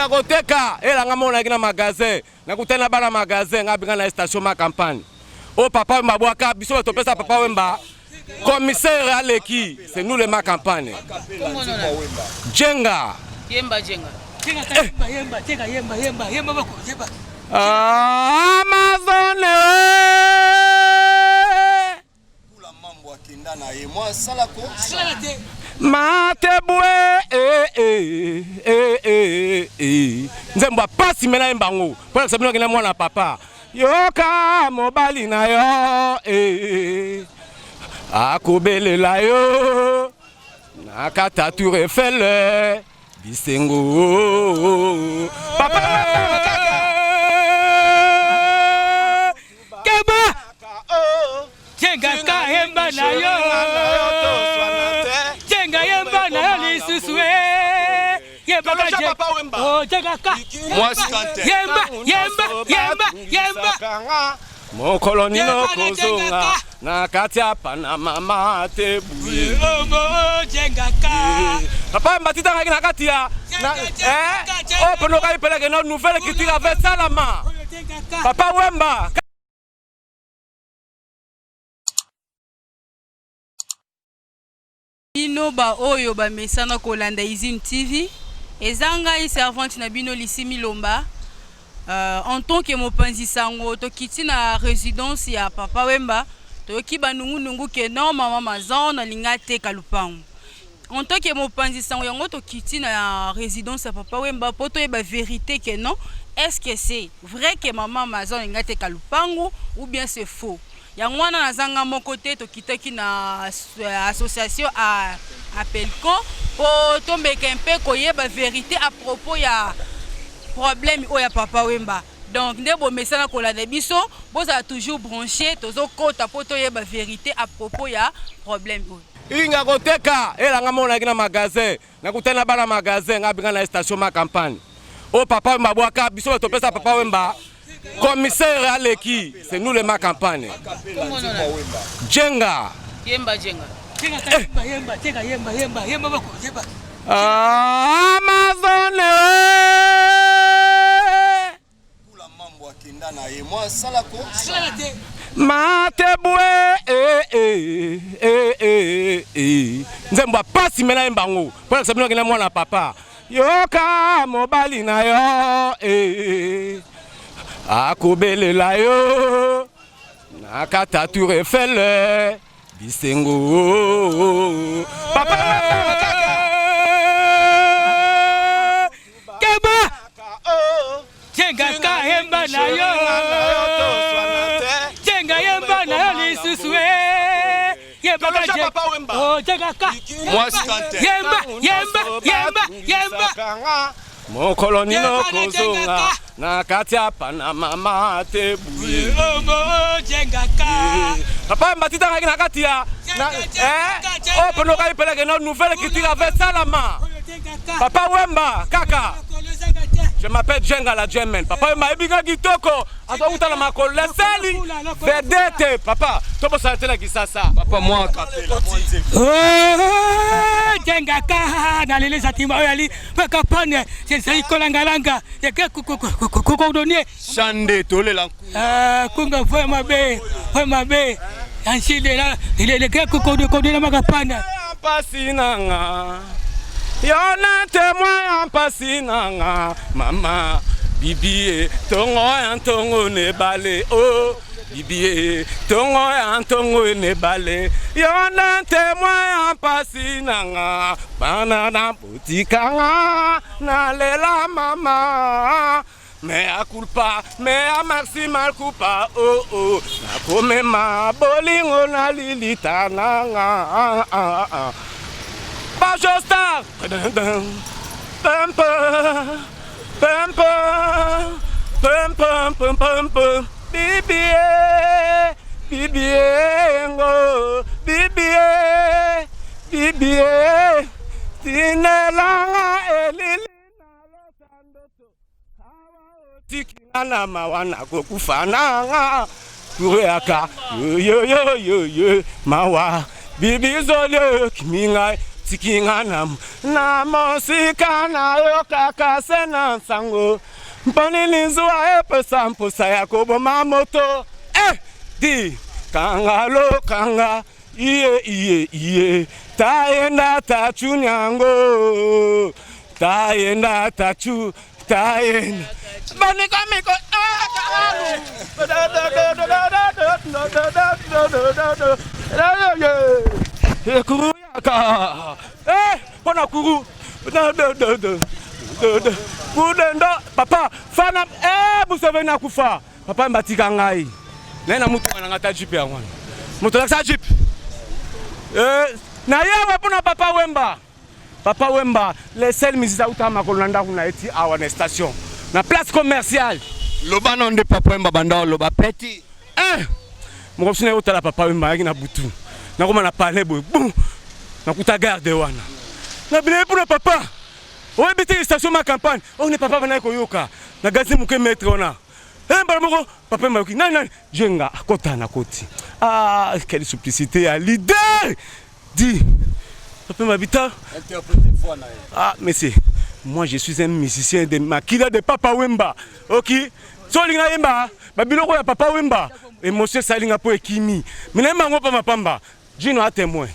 Inga koteka elanga moko nayaki na magasin nakutani na bana magasin nga binga na station ma campagne oyo papa wemba abwaka biso bato topesa papa wemba commissaire aleki c'est nous le ma campagne jenga yemba jenga Amazone matebwe eh, eh, eh, eh, eh. Nzembo ya pasi me nayemba yango mpo na bino akenda mwana papa yoka mobali na yo eh, akobelela yo na kata tour Eiffel bisengo papa keba jengaka yemba na yo jenga yemba na yo lisusu eh. yembaka oh, jengaka yemba yemba yemba yemba mokolo nini okozonga na kati ya panama mate buye papa mbatitangaki na kati ya oyo pene okai peleke na nouvelle critique avec salama papa wemba. Bino ba oyo ba mesana kolanda Izine TV, eza ngai servante na bino Lucie Milomba. Euh, en tant que mopanzi sango, tokiti na residence ya Papa Wemba, toyoki ba nungu nungu que non mama Mazon alinga ateka lupango. En tant que mopanzi sango yango tokiti na residence ya Papa Wemba po toyeba verite que non, est-ce que c'est vrai que mama Mazon alinga ateka lupango ou bien c'est faux? Yango wana naza nga moko te, tokitaki na association Apelco po tomeka un peu koyeba verite à propos ya problème oyo ya Papa Wemba. Donc nde bomesana kolanda biso, bozala toujours branche, tozokota po toyeba verite à propos ya problème oyo. Inga koteka elanga moko nayaki na magasin nakutani na bana magasin nga binga na station ma campagne oyo papa wemba abwaka biso bato topesa papa wemba commissaire aleki c'est nous le ma campagne jenga yemba jenga Amazone matebwe eh, eh, eh, eh, eh. Nzembo ya pasi me nayemba yango mpo na bino akenda mwana papa yoka mobali na yo eh, akobelela yo na kata tour Eiffel bisengo papa keba jengaka yemba na yo jenga yemba na yo lisusu eh. yembaka oh, jengaka yemba yemba yemba yemba mokolo nini okozonga na kati ya panama mate buye papa mbatitangaki na kati ya oyo pene okai peleke na nouvelle critique avec salama papa wemba kaka je m'appelle jenga la german papa wemba ayebi nga kitoko azowuta na makolo leseli vedete papa tobosana te na kisasa papa mwa kapela jenga ka na lelesa timba oyo ali pakapane ezali kolangalanga kokodonie shande tolela kunga voya mabe voya mabe ansidela eleke kokodela makapana mpasi nanga yo na témoin ya mpasi nanga mama bibie tongo ya ntongo nebale o oh. bibie tongo ya ntongo nebale yo na témoin ya mpasi nanga bana na botikanga nalela mama mea culpa mea maxi mal culpa oh oh nakomema bolingo na lilita nanga Bajo star pempe pempe pempe pempe pempe bibie bibie ngo bibie bibie tinelanga elili tikina na mawa nakokufa nanga kureyaka yoyoyoyoyo mawa bibizoli kimi ngai Otiki nga na na mosika nayokaka se na nsango mpo nini zuwa epesa mposa ya koboma moto eh! Di kanga lokanga iye iye iye tayenda tachu nyango tayenda tachu tayenda banika miko kuru yaka eh pona kuru kudendo papa fana eh Museveni akufa papa mbatika ngai naye na mutuka na ngai ta jipe yango wana moto alakisa jipe eh, nayewa mpona papa Wemba. Papa Wemba, le seul musicien auta makolo na ndako na ye ti awa na station na place commerciale. Loba no nde Papa Wemba banda oloba petit. Eh! Moko biso naye otala Papa Wemba ayaki na butu. Nakoma na palais boye. Boum! Nakuta garde wana. Na bina ye mpona papa. Oyebi te station ma campagne. Oyo ne papa bandaki koyoka. Na gazi moke maître wana. Eh mbala moko papa Wemba ayoki nani nani Jenga akota na koti. Ah quelle simplicité ya leader! Dit Papa Mabita. Ah monsieur, moi je suis un musicien de makila de Papa Wemba. Ok? So olingi nayemba babiloko ya Papa Wemba, émotion esali nga mpo ekimi. Mais nayemba yango pamba pamba. Gino a témoin.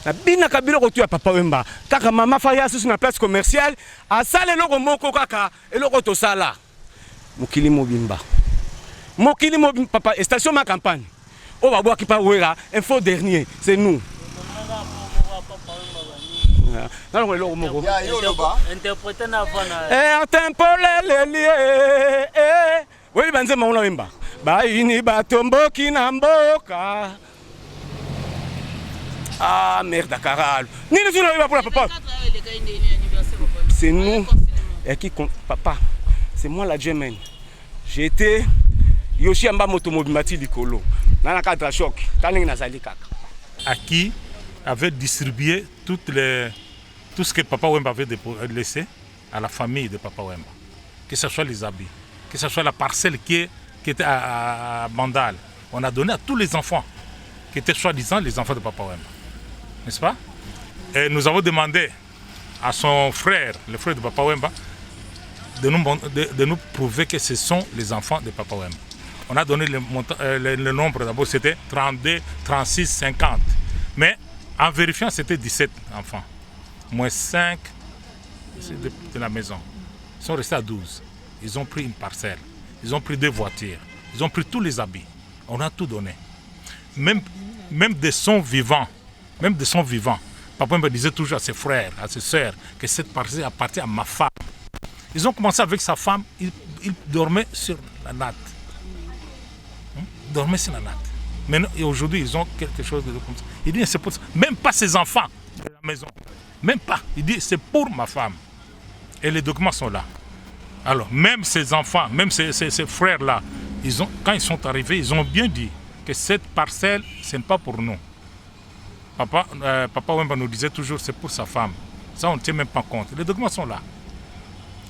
Nabinaka biloko tu ya Papa Wemba. Kaka mama Faya susu na place commerciale, asala eloko moko kaka eloko tosala. Mokili mobimba. Mokili mobimba papa station ma campagne. Oyo babwaki pa Wera, info dernier, c'est nous. Nalongo eloko moko. Interpréter na voix na. Eh atempoleleli eh eh. Oyebi ba nzembo yango na wemba. Bayini batomboki na mboka. Ah merde Karal. Nini suna oyeba pona papa? C'est nous. Et qui papa, c'est moi la Germaine. J'ai été Yoshi Amba moto mobimba ti likolo. Na na cadre choc. Tandenge nazali kaka. À qui avait distribué toutes les, tout ce que Papa Wemba avait laissé à la famille de Papa Wemba. Que ce soit les habits, que ce soit la parcelle qui, qui était à Bandal. On a donné à tous les enfants qui étaient soi-disant les enfants de Papa Wemba. N'est-ce pas? Et nous avons demandé à son frère, le frère de Papa Wemba, de nous, de nous prouver que ce sont les enfants de Papa Wemba. On a donné le, montant, le nombre d'abord, c'était 32, 36, 50. Mais en vérifiant, c'était 17 enfants. Moins 5 de, de la maison. Ils sont restés à 12. Ils ont pris une parcelle. Ils ont pris deux voitures. Ils ont pris tous les habits. On a tout donné. Même, même des sons vivants. Même des sons vivants. Papa me disait toujours à ses frères, à ses sœurs, que cette parcelle appartient à ma femme. Ils ont commencé avec sa femme, il, il dormait sur la natte. Il dormait sur la natte. Maintenant, et aujourd'hui, ils ont quelque chose de comme ça. Il dit, c'est pour ça. Même pas ses enfants de la maison. Même pas. Il dit, c'est pour ma femme. Et les documents sont là. Alors, même ses enfants, même ses, ses, ses frères-là, ils ont, quand ils sont arrivés, ils ont bien dit que cette parcelle, ce n'est pas pour nous. Papa, Papa Wemba nous disait toujours, c'est pour sa femme. Ça, on ne tient même pas compte. Les documents sont là.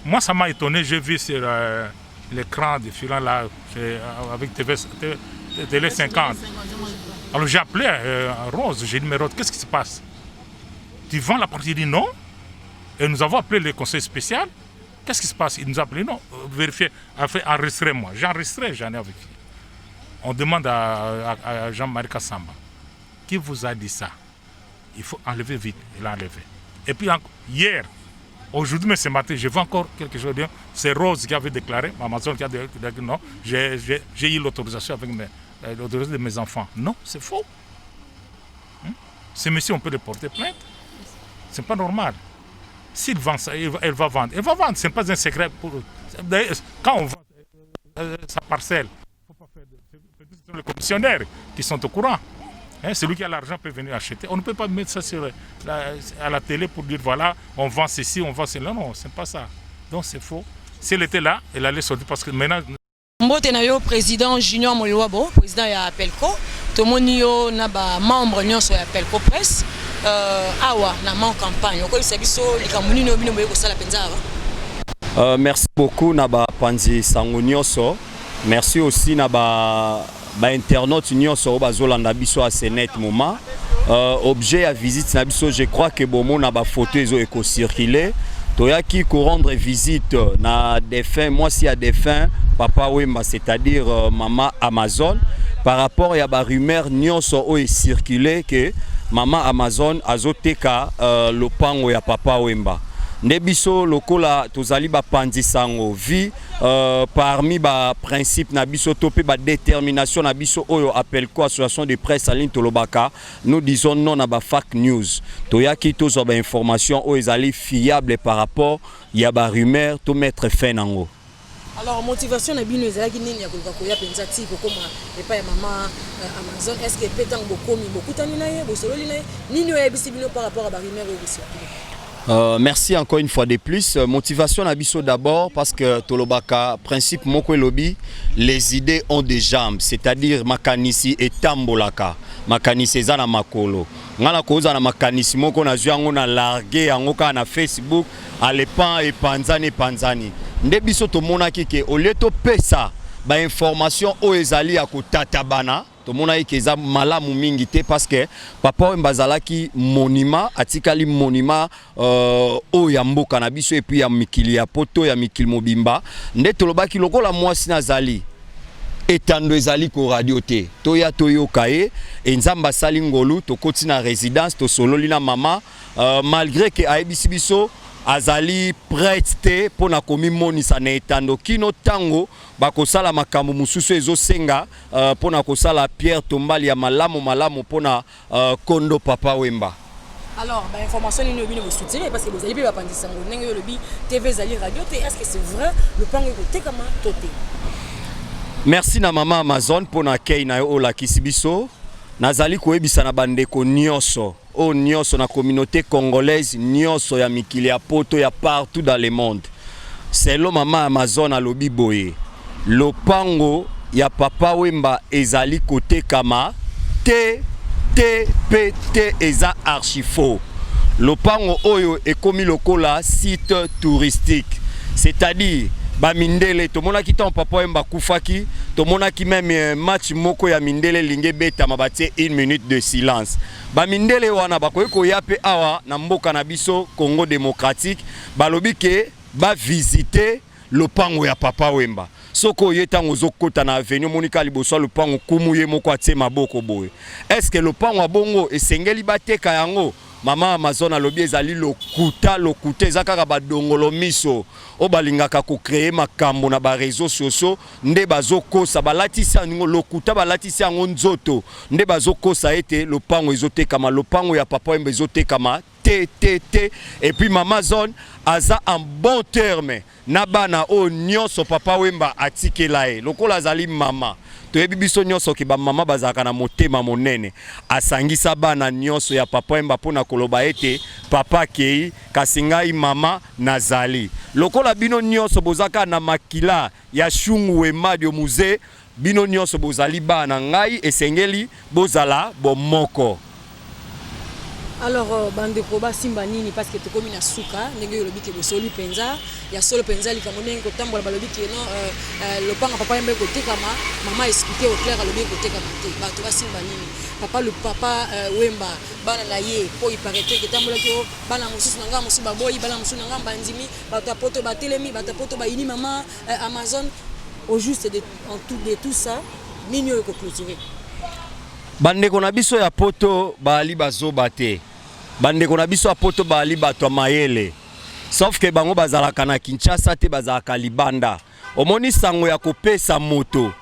Moi, ça m'a étonné. J'ai vu sur l'écran défilant là, avec TV, Télé 50. Alors, j'ai appelé Rose. J'ai dit, mais Rose, qu'est-ce qui se passe? Tu vends la partie? Il dit non. Et nous avons appelé le conseil spécial. Qu'est-ce qui se passe? Il nous a appelé, non, vérifiez, enregistrez-moi. J'ai enregistré, j'en ai avec. On demande à Jean-Marie Kassamba, qui vous a dit ça? Il faut enlever vite. Il a enlevé. Et puis hier, aujourd'hui, mais ce matin, je vois encore quelque chose. C'est Rose qui avait déclaré, Amazon qui a déclaré, non, j'ai eu l'autorisation avec mes, l'autorisation de mes enfants. Non, c'est faux. Ce monsieur, on peut le porter plainte. C'est pas normal. S'il vend ça, elle va vendre. Elle va vendre, ce n'est pas un secret. Pour... D'ailleurs, quand on vend sa parcelle, il ne faut pas faire de... Ce sont les commissionnaires qui sont au courant. Hein, celui qui a l'argent peut venir acheter. On ne peut pas mettre ça sur la, à la télé pour dire voilà, on vend ceci, on vend cela. Non, ce n'est pas ça. Donc c'est faux. Si elle était là, elle allait sortir parce que maintenant. Mbote na yo président Junior Moliwabo, président ya Pelco. Tomoni yo na ba membre nyonso ya Pelco Presse. Awa na Ma Campagne. Okoyebisa biso likambo nini bino boye kosala mpenza awa? Merci beaucoup na bapanzi sango nyonso. Merci aussi na ba ba internaute nyonso oyo bazolanda biso à ce net moment. Objet ya visite na biso, je crois que bomona bafoto ezo ekocircule. Toyaki korendre visite na défunt, mwasi ya défunt Papa Wemba, c'est-à-dire mama Amazon, par rapport ya barumeur nyonso oyo ecircule ke mama Amazon azoteka lopango ya Papa Wemba. Nde biso lokola tozali bapanzi sango vi, parmi baprincipe na biso to mpe badétermination na biso oyo APELCO, association de presse en ligne, tolobaka: nous disons non na bafake news. Toyaki tozwa bainformation oyo ezali fiable par rapport ya barumeur, to mettre fin nango. Alors, motivation na bino ezalaki nini ya koluka koya mpenza ti kokóma epai ya mama Amazon? Est ce que mpe ntango bokomi, bokutani na ye, bosololi na ye, nini oyo ayebisi bino par rapport à barumeur oyo bocircule? Merci encore une fois de plus. Motivation na biso d'abord parce que tolobaka principe moko elobi: les idées ont des jambes, c'est-à-dire makanisi etambolaka, makanisi eza na makolo. Nga na kozala na makanisi moko, nazwi yango na large yango kaka na Facebook, alepan epanzani epanzani. Nde biso tomonaki ke au lieu topesa bainformation oyo ezali ya kotatabana, tomonaki ke eza malamu mingi te, parce que Papa Wemba azalaki monument, atikali monument oyo ya mboka na biso et puis ya mikili ya poto, ya mikili mobimba. Nde tolobaki lokola mwasi nazali etando ezali koradio te, toya toyoka ye. E Nzambe asali ngolu, tokoti na résidence, tosololi na mama, malgré ke ayebisi biso azali prête te mpo na komimonisa na etando kino ntango bakosala makambo mosusu ezosenga mpo na kosala pierre tombale ya malamu malamu mpo na kondo Papa Wemba. Alors, bainformation nini oyo bino bosoutire? Parce que bozali mpe bapanzi sango, ndenge oyo olobi, TV ezali radio te. Est ce que c'est vrai, lopango ekotekama to te? Merci na mama Amazon mpo na kei na yo oyo olakisi biso. Nazali koyebisa na bandeko nyonso oyo nyonso na communauté congolaise nyonso ya mikili ya poto, ya partout dans le monde: selon mama Amazon, alobi boye: lopango ya Papa Wemba ezali kotekama te, te mpe te, eza archi faux. Lopango oyo ekomi lokola site touristique, c'est-à-dire bamindele tomonaki ntango Papa Wemba akufaki, tomonaki même match moko ya mindele elingi ebetama, batie une minute de silence. Bamindele wana bakoki koya mpe awa na mboka na biso Congo démocratique, balobi ke bavisite lopango ya Papa Wemba. Soki oye, ntango ozokɔta na avenue, omoni kaka liboso ya lopango kumu ye moko atie maboko boye. Est-ce lopango ya bongo esengeli bateka yango? Mama Amazon alobi ezali lokuta, lokuta, eza kaka badongolo miso oyo balingaka kocréer makambo na baréseaux sociaux nde bazokosa, balatisi yango lokuta, balatisi yango nzoto, nde bazokosa ete lopango ezotekama. Lopango ya Papa Wemba ezotekama te, te, te. Et puis mama Zone aza en bon terme na bana oyo nyonso Papa Wemba atikela ye. Lokola azali mama, toyebi biso nyonso ke bamama bazalaka na motema monene. Asangisa bana nyonso ya Papa Wemba mpona koloba ete papa akei, kasi ngai mama nazali. Lokola bino nyonso boza kaka na makila ya Shungu Wemadio Muze, bino nyonso bozali bana ngai, esengeli bozala bomoko. Alors, bandeko basimba nini? Parce que tokomi na suka. Ndenge oyo olobi ke bosoli mpenza ya solo mpenza likambo ndenge kotambola, balobi ke non, lopango Papa Wemba ekotekama. Mama expliqué au clair, alobi ekotekama te. Bato basimba nini? Papa, le papa Wemba, bana na ye, mpo iparaître ke etambolaki o bana mosusu na ngai mosusu baboyi, bana mosusu na ngai bandimi, bato ya poto batelemi, bato ya poto bayini mama Amazon. Au juste de, en tout, de tout ça, nini oyo ekoclôturer? Bandeko na biso ya poto baali bazoba te. Bandeko na biso ya poto baali bato ya mayele, sauf ke bango bazalaka na Kinshasa te, bazalaka libanda. Omoni, sango ya kopesa moto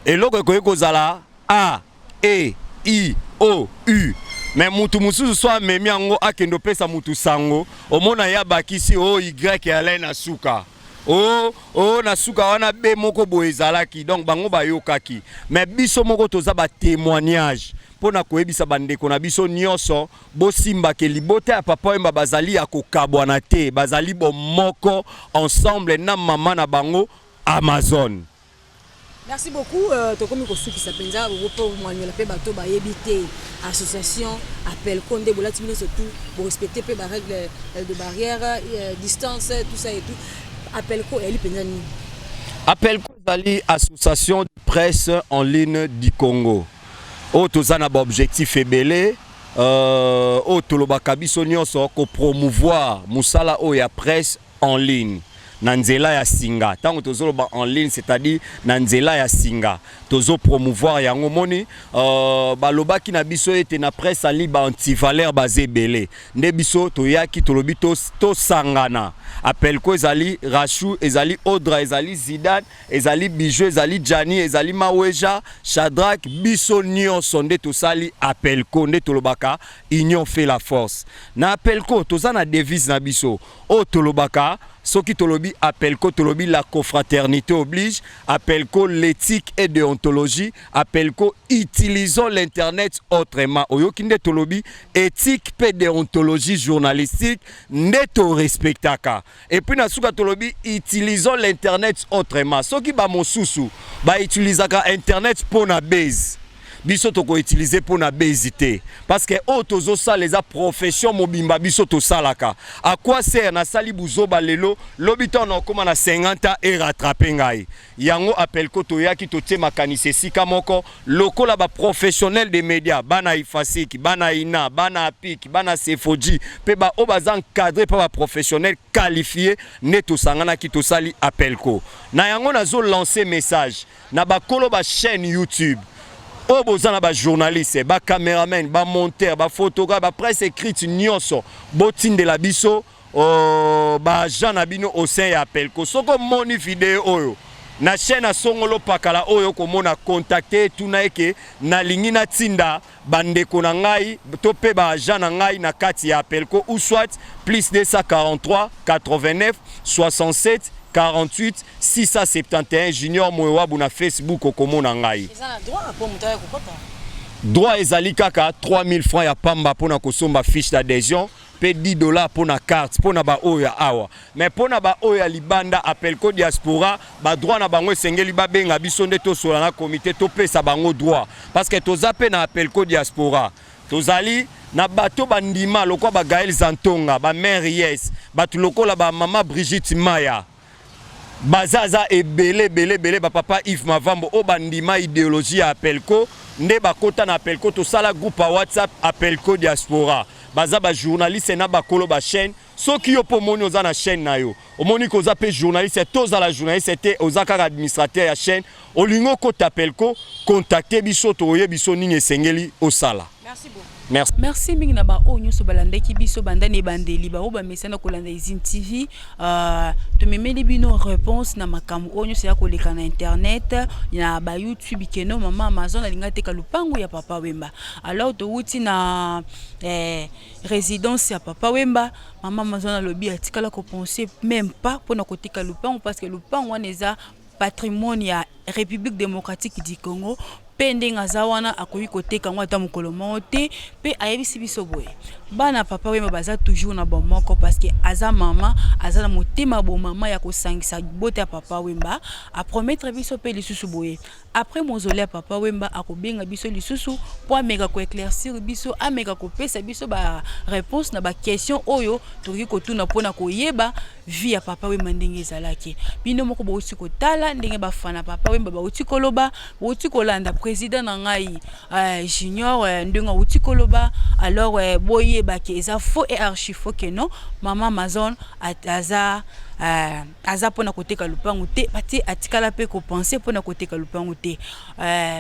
eloko ekoki kozala A, E, I, O, U, mais mutu mosusu so amemi yango, akende opesa mutu sango, omona ye abakisi o Y alai na suka, o na suka wana B moko boye ezalaki. Donc bango bayokaki, mais biso moko toza batémoignage mpo na koyebisa bandeko na biso nyonso: bosimbake libota ya Papa Wemba bazali ya kokabwana te, bazali bomoko ensemble na mama na bango Amazon. Merci beaucoup. Tokomi kosukisa mpenza mpo mwanyola mpe bato bayebi te association APELCO, nde bolati bino surtout borespecte mpe barègle de barrière, distance, tout ça et tout. APELCO eyali mpenza nini? APELCO ezali Association de presse en ligne du Congo oyo toza na baobjectif ebele. Oyo tolobaka biso nyonso ko promouvoir mosala oyo ya presse en ligne na nzela ya singa. Ntango tozoloba en ligne, c'est-à-dire na nzela ya singa, tozo promouvoir yango. Moni balobaki na biso ete na presse en ligne ba antivaleur baza ebele. Nde biso toyaki, tolobi tosangana. Apelco ezali Rachu, ezali Audra, ezali Zidane, ezali Bijou, ezali Jani, ezali Maweja, Shadrack, biso nyonso nde tosali Apelco. Nde tolobaka union fait la force. Na Apelco toza na devise na biso oyo tolobaka. Soki tolobi Apelco, tolobi la confraternité oblige, Apelco l'éthique et déontologie, Apelco utilisons l'internet autrement. Oyoki nde tolobi éthique mpe déontologie journalistique nde torespectaka. Et puis na suka tolobi utilisons l'internet autrement. Soki bamosusu bautilisaka internet mpo na base, biso tokoutiliser mpo na base te, parce que oyo tozosala eza profession mobimba. Biso tosalaka. À quoi sert nasali buzoba lelo, lobi ntango na okóma na 50 ans erattraper ngai? Yango Apelco toyaki, totie makanisi esika moko lokola baprofessionnel de média, bana Ifasiki, bana INA, bana APIK, bana Sefoji mpe baoyo baza encadré mpe baprofessionnel qualifié. Nde tosanganaki, tosali Apelco. Na yango nazolancer message na bakolo bachaîne YouTube oyo boza na bajournaliste, bacaméraman, bamonteur, baphotographe, bapresse écrite nyonso, botindela biso baagent na bino au sein ya Apelco. Soki omoni video oyo na chaîne ya songolo pakala oyo, okomona, contacte, tuna eke nalingi natinda bandeko na ngai to mpe baagent na ngai na kati ya Apelco, ou soit plus 243 89 67 48 671, Junior Moyewabu na Facebook, okomona ngai. Eza na droit mpo moto aya kokɔta? Droit ezali kaka 3000 francs ya pamba mpona kosomba fiche d'adhésion mpe 10 $ mpona carte, mpona baoyo ya awa. Mais mpona baoyo ya libanda, Apelco diaspora, badroit na bango esengeli babenga biso nde tosola na komite, topesa bango droit, parce que toza mpe na Apelco diaspora. Tozali na bato bandima lokola bagael Zantonga, bamare yes, bato lokola bamama Brigitte Maya, baza aza ebele ebele ebele, bapapa Yves Mavambo oyo bandima idéologie ya Apelco, nde bakota na Apelco. Tosala groupe ya WhatsApp Apelco diaspora. Baza bajournaliste na bakolo bachaîne. Soki yo mpo omoni oza na chaîne na yo, omoni koza mpe journaliste, tozala journaliste te, oza kaka administrateur ya chaîne, olingi okota Apelco, contacte biso, toyebi biso nini esengeli osala. Merci beaucoup. Merci. Merci mingi na baoyo nyonso balandaki biso banda na ebandeli, baoyo bamesana kolanda Usine TV. Tomemeli bino réponse na makambo oyo nyonso ya koleka na internet, na bayoutube, keno mama Amazon alingi ateka lupango ya Papa Wemba. Alors towuti na résidence ya Papa Wemba. Mama Amazon alobi atikala kopenser même pas mpona koteka lupango, parce que lupango wana eza patrimoine ya République démocratique du Congo, mpe ndenge aza wana akoki koteka yango ata mokolo moko te. Mpe ayebisi biso boye, bana Papa Wemba baza toujours na bomoko, parce que aza mama, aza na motema bomama ya kosangisa bota ya Papa Wemba. Apromettre biso mpe lisusu boye, après mausolée ya Papa Wemba, akobenga biso lisusu mpo ameka koéclaircir biso, ameka kopesa biso baréponse na baquestion oyo tokoki kotuna mpona koyeba vie ya Papa Wemba ndenge ezalaki. Bino moko bauti kotala ndenge bafana Papa Wemba bauti koloba, bauti kolanda président na ngai Junior ndenge auti koloba. Alors boyebaki eza faux et archi faux que non, mama Amazon aza mpona koteka lupangu te, batie atikala mpe kopenser mpona koteka lupangu te.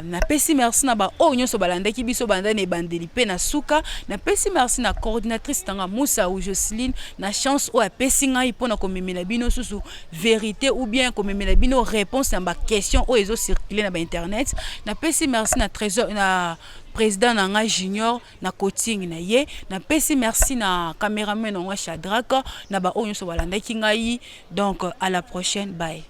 Napesi merci na baoyo nyonso balandaki biso banda na ebandeli mpe na suka. Napesi merci na coordinatrice tanga Musa Joceline na chance oyo apesi ngai mpona komemela bino susu vérité ou bien komemela bino réponse na baquestion oyo ezocircule na bainternet. Napesi merci na Trésor, na président na ngai Junior, na coaching na ye. Napesi merci na cameraman na ngai Shadrack, na baoyo nyonso balandaki ngai. Donc à la prochaine, bye.